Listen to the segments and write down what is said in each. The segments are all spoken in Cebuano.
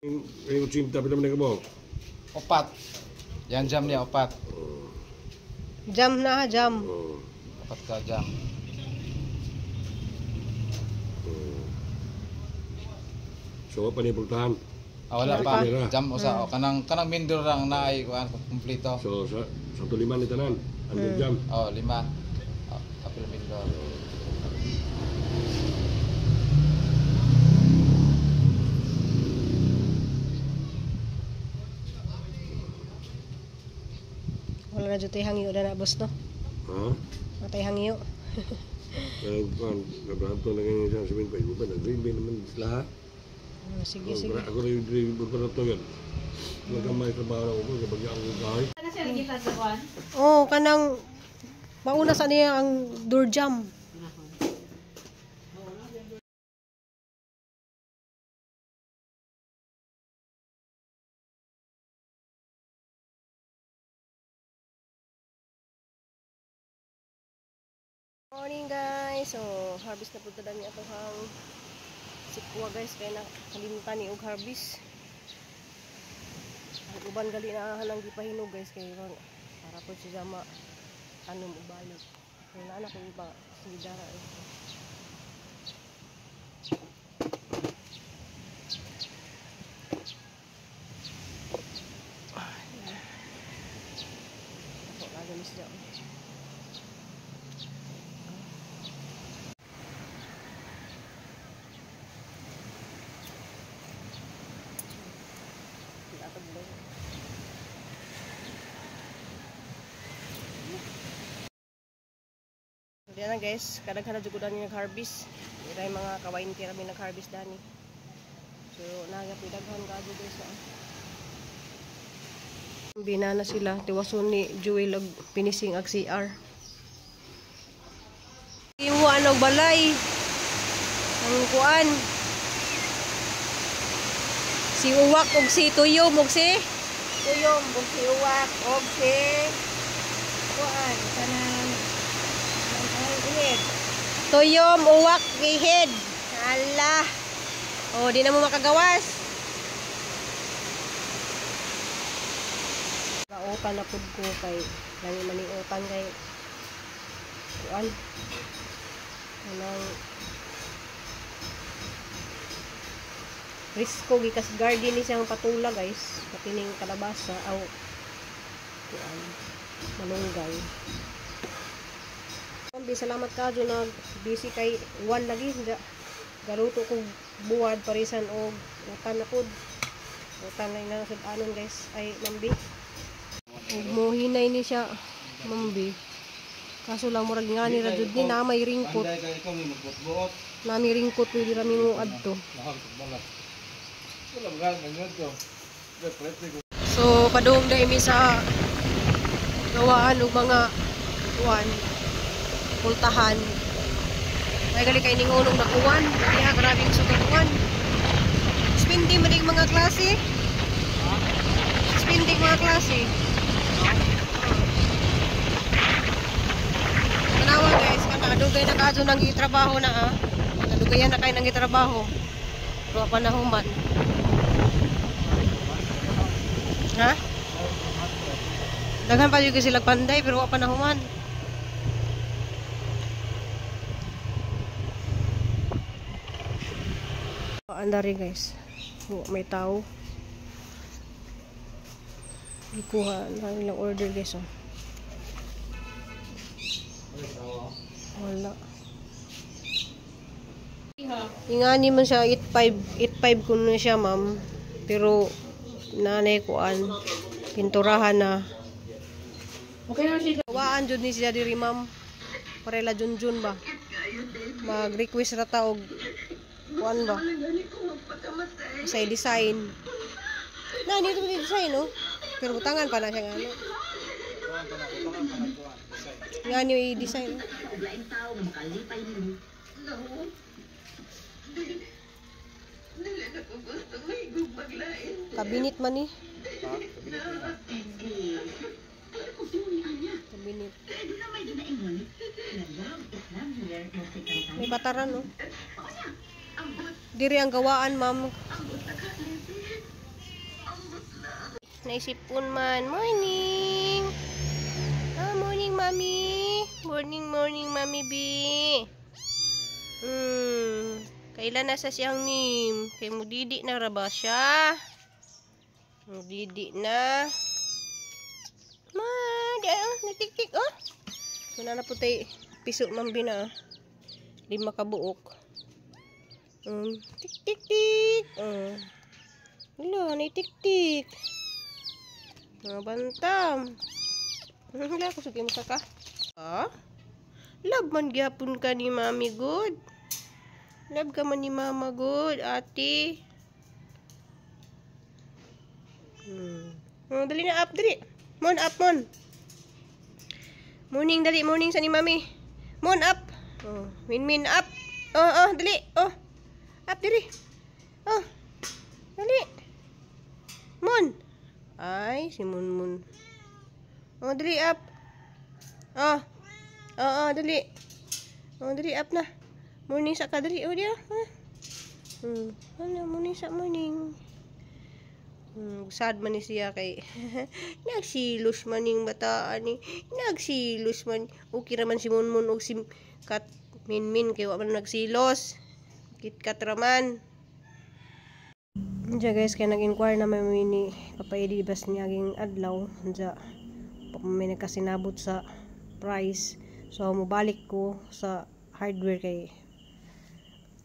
Yung 80 pila man ka? Opat. Yan jam niya, opat. Jam na ha, jam. Oh. Opat ka jam. So pa ni pultahan. Ah, wala pa. Wala pa. Jam usa o kanang kanang mindor lang na ay kuan kumpleto. So sa sa tuliman ni tanan. Ang jam. Oh, lima. Oh, apil mindor. Wala na jud tay hangyo na boss no. Ha? Wala tay hangyo. Kaya kuan gabrato na ganyan sa sabihin pa ibuban na green bin naman sila ha. Oh, sige, sige. Ako rin yung driver to yun. Magamay trabaho na ako kapag ang kahoy. Oh, kanang mauna sa niya ang door jam. Morning guys. So, harvest na punta dami ato hang sikwa guys kay na kalimtan ni og harvest. Ang uban gali na hanang gipahinog guys kay para po siya ma ano mo balik. Ang anak ko iba sige dara eh. Ako lagi ni siya. Diyan na guys, kadaghan na jud ko dani nag-harvest. Ira mga kawain kami nag-harvest dani. So nagapi daghan kayo guys. Ah. Binana sila tiwason ni Jewel og finishing ag CR. Imo anog balay. Ang kuan. Si Uwak og si Tuyom og si Tuyom og si Uwak og si kuan kanang ihid. Tuyom, Uwak, ihid. Ala. Oh, di na mo makagawas. Kautan na pud ko kay lami man ning utan kay kuan. Kanang presko gikas garden ni siyang patula guys. Patining kalabasa aw kuan malunggay. Mambi, salamat ka dyan nag busy kay uwan lagi galuto kog buwad parisan og utan na pod. Utan na inang sud-anon guys ay mambi. Og mohinay ni siya mambi. Kaso lang murag ngani ra jud ni na may ringkot. Na may ringkot pwede ra mi mo adto. So padung dai mi sa gawaan og mga kuan pultahan. Ay gali kay ningunong nakuwan. Diha grabing sugat uwan. Spending man mga klase. Spending mga klase. Tanawa guys, kana dugay na kaadto nang gitrabaho na ah. Nadugayan na kay nang gitrabaho. Pero pa na human. Ha? Daghan pa jud sila panday pero wa pa na human. Andari guys. May tao. Ikuha na ilang order guys oh. Wala. Ingani man siya 8.5 8.5 kuno siya ma'am. Pero nanay kuan pinturahan na. Okay na siya. Waan jud ni siya diri ma'am. Parela junjun ba. Mag-request ra ta og kuan ba? Sa design. Na dito di design no. Pero butangan pa na siya nga ano. Nga niyo i-design. Kabinet man ni. Kabinet. May bataran no. Diri ang gawaan ma'am. Naisipon man. Morning! Ah, morning, Mami. Morning, morning, Mami B. Kailan na sa siyang nim? Kay mudidi na ra ba siya? Mudidi na. Ma, di ay, oh, natiktik, oh. So, na po tayo piso, Ma'am B, na. 5 ka buok. Tik, tik, tik. Wala, naitik-tik. Mga bantam. Wala, kusugin mo sa ka. Ah? Love man gyapon ka ni Mami good. Love ka man ni Mama good, ate. Oh, dali na up, dali. Mon up, mon. Morning, dali, morning sa ni Mami. Mon up. Oh, min min up. Oh, oh, dali. Oh. Up diri. Oh. Dali. Mon. Ay, si Mon Mon. Oh, dali up. Oh. Oh, oh, dali. Oh, dali up na. Morning sa ka dali. Oh, dia. Ha? Ano, morning sa morning. Sad man ni siya kay nagsilos man ning bataan ni. Nagsilos man. Okay ra man si Mon Mon og si Kat Min Min kay wa man nagsilos. Kitkat ra man. Diya guys, kay nag-inquire na may ni Papa Eddie bas niya aging adlaw. Diya may nagkasinabot sa price. So mobalik ko sa hardware kay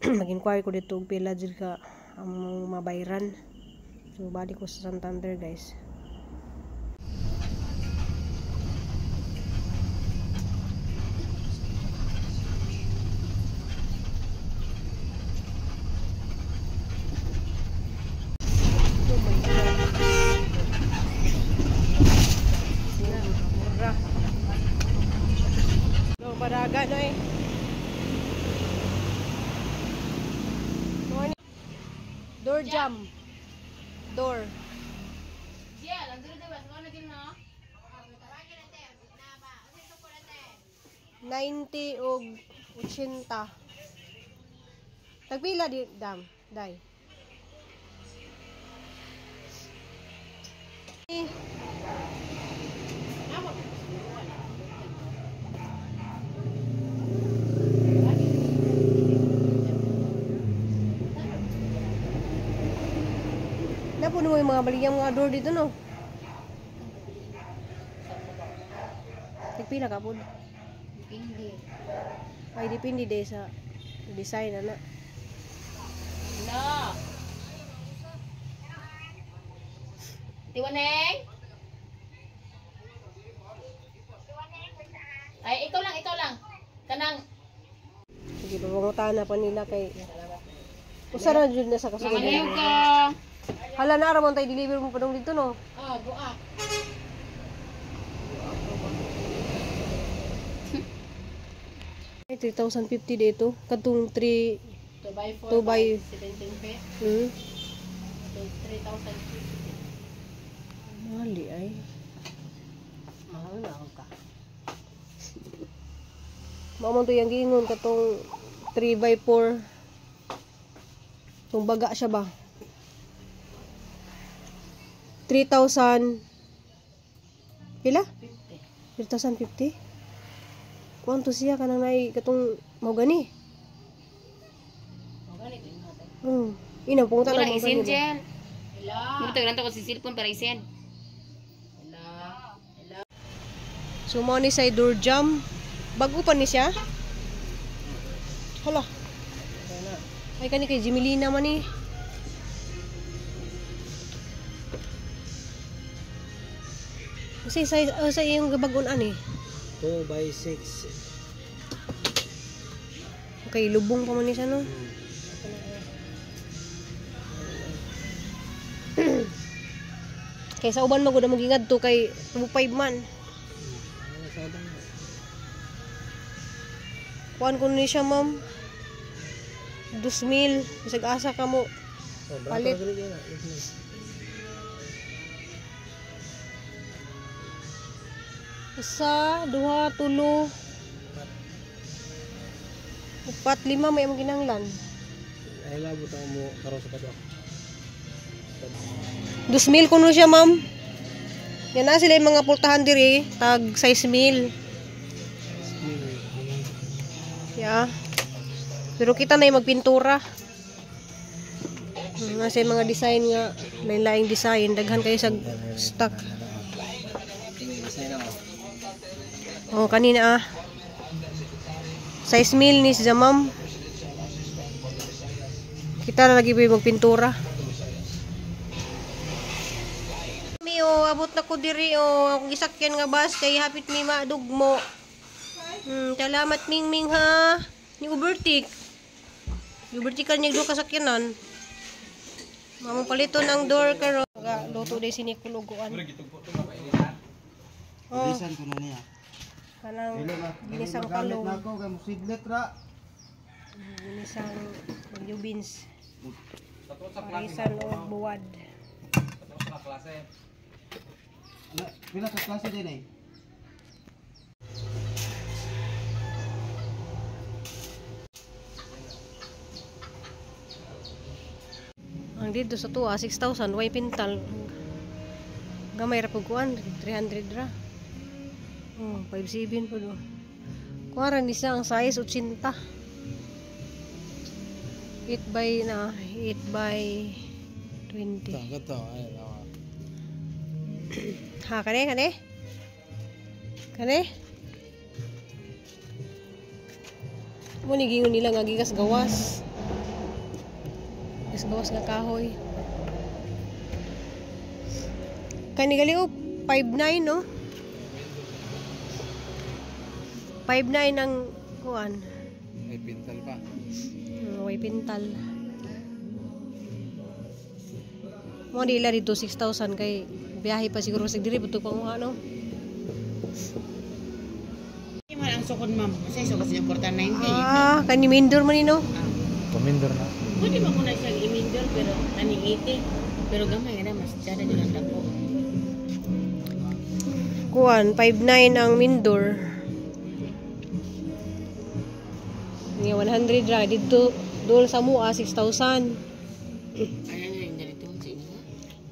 mag-inquire ko dito og pila jud ka ang mabayran. So balik ko sa Santander guys. Oh my God. Mura. So, padaga na eh. Morning. Door jam. Door. 90 og 80. Tagpila di dam, day. Napuno mo yung mga baligyang mga door dito, no? Tagpila ka po? Depende. Ay, depende day sa design, ana. No. Tiwaneng? Ay, ikaw lang, ikaw lang. Kanang. Sige, papangutan na pa nila kay... Usa ra jud na sa kasunod. Mamalaw ka. Hala na, ramon tayo deliver mo pa dong dito, no? Oh, buak. Ay, 3,050 dito. Katong 3... 2 by 4 2 by 17 feet. 3,050. Mali ay. Mahal na ako ka. Mao man to yung giingon katong 3 by 4. Tung baga siya ba? 3,000 pila? 50. 3,050? Kuanto siya kanang naay katong mao gani? Mao gani din natin. Ina punta Wala na mao isend gani. gel. Hello. Murto lang ko si cellphone para isend. Hello. Hello. So mao ni say door jam. Bago pa ni siya? Hala. Ay kani kay Jimilina man ni. Unsay size unsay iyong gabag-on ani? 2 by 6. Okay, lubong pa man ni siya no. Kay sa uban magud mo gingadto kay 5 man. Kuan ko ni siya, ma'am. 2,000. Bisag asa ka mo. Palit. Isa, duha, tulo, upat, lima may among ginanglan. Ay labot ang mo karon sa kadwa. 2,000 kuno siya, ma'am. Yan na sila yung mga pultahan diri, tag 6,000. Yeah. Pero kita na yung magpintura. Nasa yung mga design nga, lain-laing design, daghan kayo sa stock. Oh, kanina ah. 6,000 ni siya, ma'am. Kita na lagi ba yung magpintura. Mi oh, abot na ko diri oh, akong gisakyan nga bus kay hapit mi madugmo. Salamat Mingming ha. Ni Ubertik. Ubertik ka niya duha ka sakyanan. Mamong paliton ang door karon. Luto day sinikuloguan. Oh. Bilisan ko na niya. Kanang Dili ma. ginisang Magamit talong, na ako kay musidlit ra. ginisang new beans. Parisan og buwad. Ano, pila ka klase din eh? Ang dito sa tuwa 6,000 way pintal. Gamay ra pud kuan 300 ra. Oh, 57 pud oh. Kuan ra ni siya ang size 80. 8 by na 8 by 20. Ito, ay, oh. Ha, kane kane? Kane? Mo ni gingon nila nga gigas gawas. Gigas gawas nga kahoy. Kani gali oh 5'9 no? 5'9 ang kuan. May pintal pa. Way pintal. Mo nila dito 6,000 kay biyahe pa siguro sa diri buto pa mo ano. Hindi man ang sukod, ma'am. Kasi sukod sa porta 90. Ah, kani Mindor man ni no. Pamindor na. Pwede ba ko na siyang imindor pero aning 80. Pero gamay na mas tsada din ang dako. Kuan 5'9 ang Mindor. Nga 100 ra didto dol sa mua 6,000. Ayan yung dito sa inyo.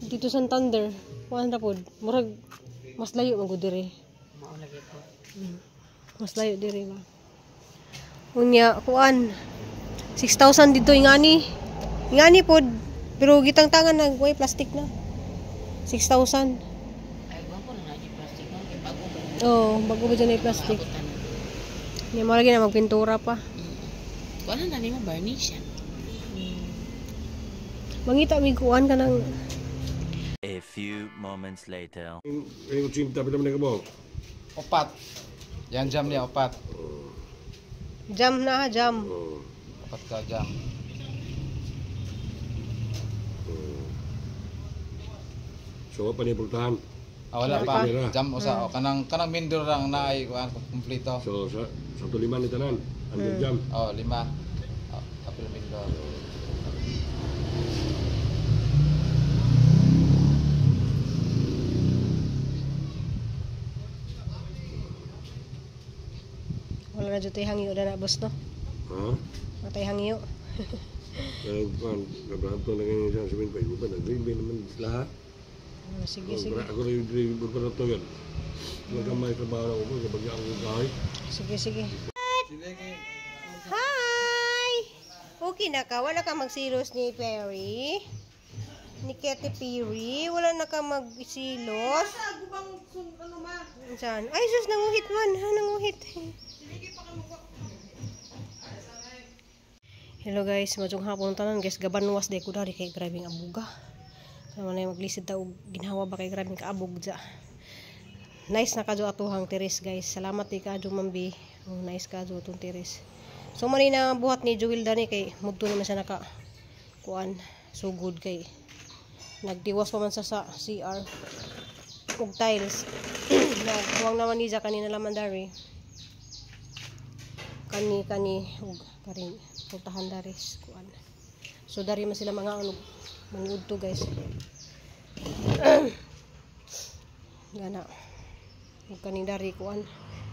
Dito Santander, kuan ra pod. Murag mas layo man gud diri. Mao lagi ko. Mas layo diri ba. Unya kuan 6,000 dito ingani. Ingani pod pero gitangtangan na way plastic na. 6,000. Ay, gwapo na na yung plastic no? Kay bago ba? Oh, bago ba dyan ay plastic. Maabutan na. Nya mo lagi na magpintura pa. Kuan na nimo varnish yan. Mangita mi kuan kanang A few moments later. Yung 80 pila man ka mo. Opat. Yan jam niya, opat. jam na ha, jam. Oh. Opat ka jam. So pa ni pultahan. Ah, wala pa. Wala. Jam usa oh. Kanang kanang mindor lang na ay kuan kumpleto. So sa sa tuliman ni tanan. Ang jam. Oh, lima. Oh, apil mindor. Wala na jud tay hangyo na boss no. Ha? Matay hangyo. Pero kuan gabrato na ganyan siya sabihin pa iba na green bin naman sila ha. Oh, sige sige. Ako rin yung brato yan. Magamay trabaho na ako kapag ako kahoy. Sige sige. Hi! Okay na ka? Wala ka magsilos ni Perry? Ni Katy Perry? Wala na ka magsilos? Saan? Ay, sus, nanguhit man. Ha, nanguhit. Hello guys, madyong hapon tanan guys, gabanwas day ko dari kay grabing abuga. Sama na maglisid ta og ginhawa ba kay grabing kaabog dya. Nice na kadyo atuhang tiris guys. Salamat di kadyo mambi. Oh, nice kadyo atong tiris. So man na buhat ni Jewel dani kay mudto naman siya naka kuan so good kay nagdiwas pa man sa CR og tiles. Nagkuwang naman niya kanina laman dari. Kani kani og karing pultahan dari kuan. So dari man sila mga ano mangudto guys. Gana. Ug kaning dari kuan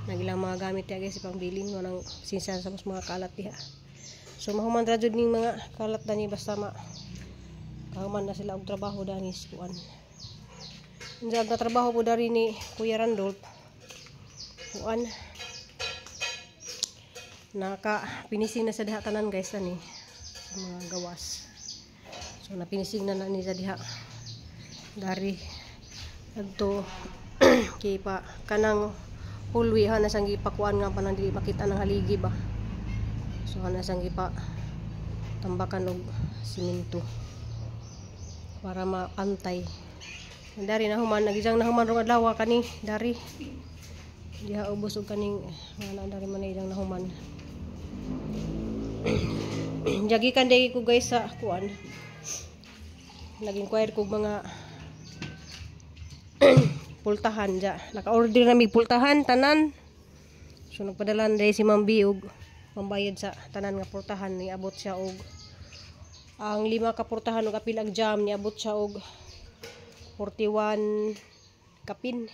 nagilang mga gamit ya guys ipangbilin mo nang sinsa sa mas mga kalat diha. So mahuman ra jud ning mga kalat dani basta ma Kahuman na sila og trabaho danis kuan. Unsa ang trabaho po dari ni Kuya Randolph. Kuan. Naka finishing na sa diha tanan guys ani sa mga gawas. So na-finishing na na ni sa diha. Dari adto kay pa kanang hallway ha na sang gipakuan nga panang dili makita ng haligi ba. So ana sang gipa tambakan og simento para mapantay. Dari na human nagisang na human rong adlaw kani dari diha ubos og kaning ana dari man ilang nahuman. Jagi kan day ko guys sa kuan. Nag-inquire ko mga pultahan ja. Naka-order na mig pultahan tanan. So nagpadala na day si Ma'am B og pambayad sa tanan nga pultahan, niabot siya og ang lima ka pultahan og apil ang jam, niabot siya og 41 kapin.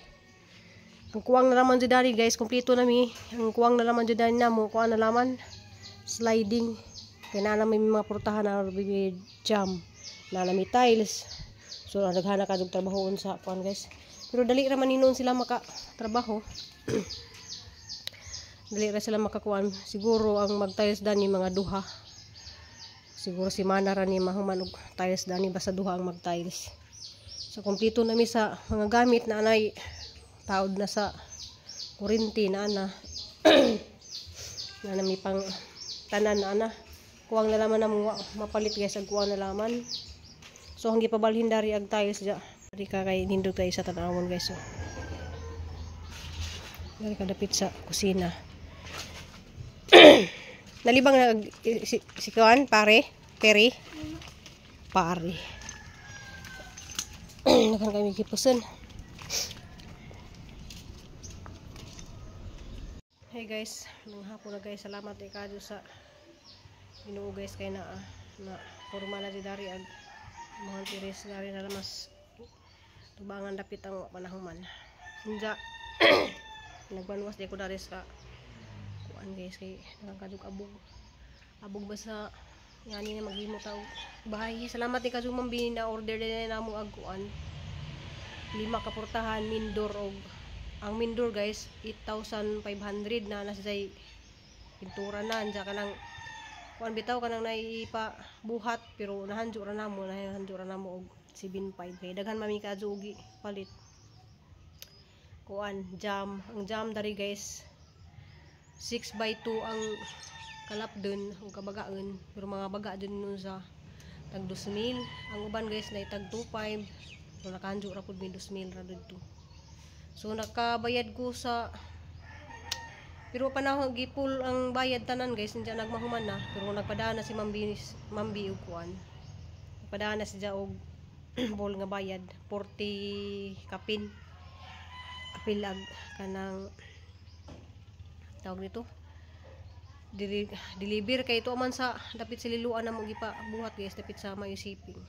Ang kuwang na laman jud dari guys, kompleto na mi. Ang kuwang na laman jud dari namo, kuan na laman sliding. Kay naa na may mga pultahan na may jam. Naa na may tiles. So naghanak ka og trabahoon sa kuan guys. Pero dali ra man hinuon sila makatrabaho. Dali ra sila makakuan. Siguro ang mag-tiles dani mga duha. Siguro si Mana ra ni mahuman og tiles dani, basta duha ang mag-tiles. So kompleto na mi sa mga gamit na anay taod na sa kurinti na ana. Na mi pang tanan na ana. Kuwang na laman na mo mapalit guys, ag kuwang na laman. So ang gipabalhin dari ag tiles ja. Dari ka kay nindot kay sa tanawon guys. So dari ka dapit sa kusina. Nalibang na si kuan pare, peri. Pare. Nakan kami gipuson. Hey guys, nang hapon na guys, salamat kay kadyo sa Ginoo guys kay na na forma na di dari ag mga tiris dari na mas tubangan dapit ang panahuman. Unja nagbanwas di ko dari sa kuan guys kay nakakadug abog. Abog ba sa ngani na maghimo ta og bahay. Salamat kay kadyo Ma'am Bini na order din na namo ag kuan. 5 ka portahan mindor og ang mindor guys 8,500 na nasa say pintura na anja kanang kuan bitaw kanang naipa buhat pero nahanjo ra namo, nahanjo ra namo og 7,500 kay daghan mami kadyo og palit. Kuan jam, ang jam dari guys 6 by 2 ang kalapdon og kabagaan pero mga baga dun nun sa tag 2,000. Ang uban guys na tag 2,500 pero nakahanjo ra pud mi 2,000 ra didto. So nakabayad ko sa pero panahon gipul ang bayad tanan guys, hindi nagmahuman na pero nagpadaan na si Ma'am B, Ma'am B og kuan. Nagpadaan na siya og bol nga bayad 40 kapin. Apil ag kanang tawag nito. Deliver kay ito man sa dapit sa liluan na mo gipa buhat guys, dapit sa Mayo Shipping.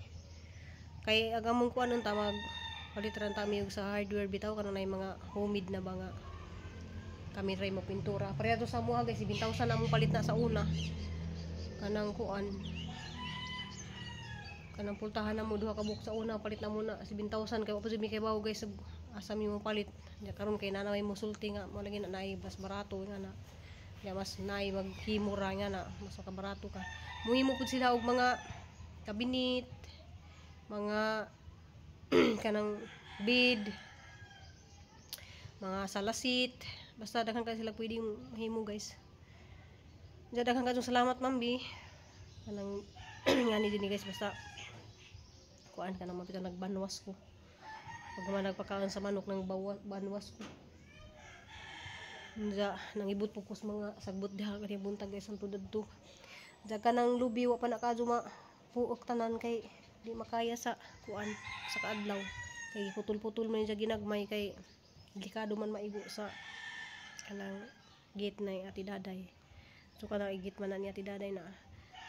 Kay ang among kuan nun ta mag palit ra ta mi og sa hardware bitaw kanang nay mga homemade na ba nga kami ray mo pintura. Pareha to sa muha guys, 7,000 na among palit na sa una. Kanang kuan. Kanang pultahan na mo duha ka buok sa una palit na muna 7,000 kay wa pa jud mi kay bawo guys asa mi mo palit. Nya karon kay nanaway mo sulti nga mo lagi na naay mas barato nga na. Nya mas naay maghimo ra nga na mas makabarato ka. Muhimo pud sila og mga kabinet, mga kanang bed, mga salasit, basta daghan kay sila pwedeng mahimo guys. Diyan daghan kayong salamat Ma'am B. Kanang ngani din ni guys basta kuan ka naman bitaw nagbanwas ko. Pag man nagpakaon sa manok nang banwas ko. Unja nangibot po ko sa mga sagbot diha kani buntag guys ang tudod to. Diya kanang lubi wa pa na kadyo ma puok tanan kay di makaya sa kuan sa kaadlaw. Kay putol-putol man siya ginagmay kay delikado man maigo sa kanang gate na Ate Daday. So kanang igit man na ni Ate Daday na.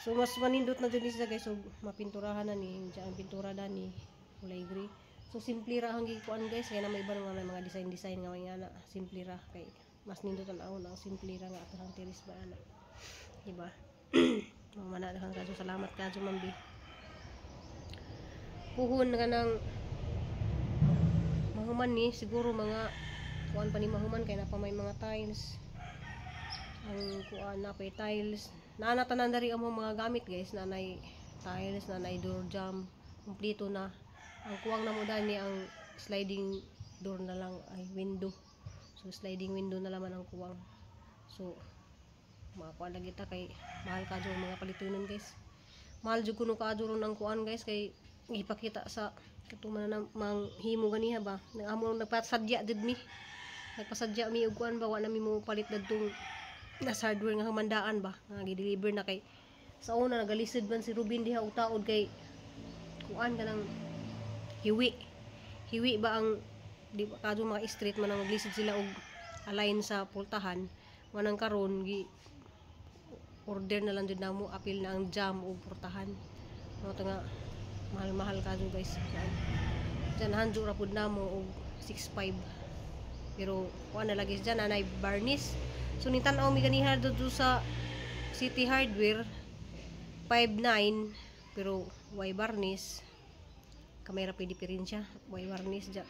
So mas manindot na jud ni siya guys, so mapinturahan na ni diyan ang pintura dani kulay gray. So simple ra ang gikuan guys kay na may iba nga mga design-design nga may ana, simple ra kay mas nindot ang ahon ang simple ra nga ato ang tiris ba ana. Diba? Mga mana daghan kadyo salamat kadyo Ma'am B. Puhon kanang mahuman ni siguro mga kuan pa ni mahuman kay na pa may mga tiles. Ang kuan na pay tiles. Naa na tanan diri ang mga gamit, guys, nanay tiles, nanay door jamb, kumpleto na. Ang kuwang na mo ni ang sliding door na lang, ay window. So sliding window na laman ang kuwang. So makakuha lagi ta kay mahal kadyo ang mga palitunon, guys. Mahal jud kuno kaadyo ron ang kuan, guys, kay ipakita sa katong man na mang himo ganiha ba. Nang amo nagpasadya jud mi. Nagpasadya mi og kuan ba, wa na mi mo palit dadtong nas hardware nga humandaan ba nga gi-deliver na, kay sa una nagalisod man si Ruben diha og taod kay kuan kanang hiwi. Hiwi ba ang di ba kadto mga street man ang maglisod sila og align sa pultahan. Manang karon gi order na lang jud namo, apil na ang jamb og pultahan. Mao to nga mahal-mahal kadto, guys. Kuan dyan hanjo ra pud namo og 6.5, pero kuan na lagi dyan anay varnish. So ni tan-aw mi ganiha didto sa City Hardware, 5.9, pero way varnish. Kamay ra pay diferensya, way varnish dya.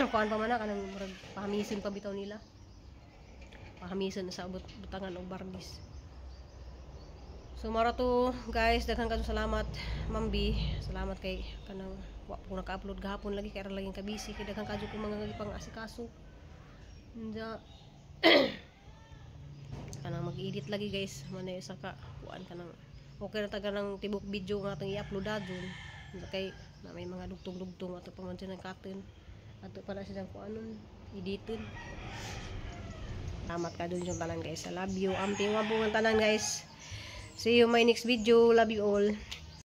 Kuan pa man na kanang murag pahamisin pa bitaw nila, pahamisin sa butangan og varnish. So mara to, guys. Daghan kadto salamat, Mambi. Salamat kay kanang wa po naka-upload gahapon lagi kay ra lagi ka busy, kay daghan kadto ko mga gipang asikaso. Nya kanang mag-edit lagi, guys, man isa ka kuan kanang okay na taga ng tibok video nga atong i-upload adun kay na may mga dugtong-dugtong ato pa man siya ng katon ato pa na siya kuanon editon. Salamat ka dun yung tanan, guys. I love you. Amping mabungan tanan, guys. See you my next video. Love you all.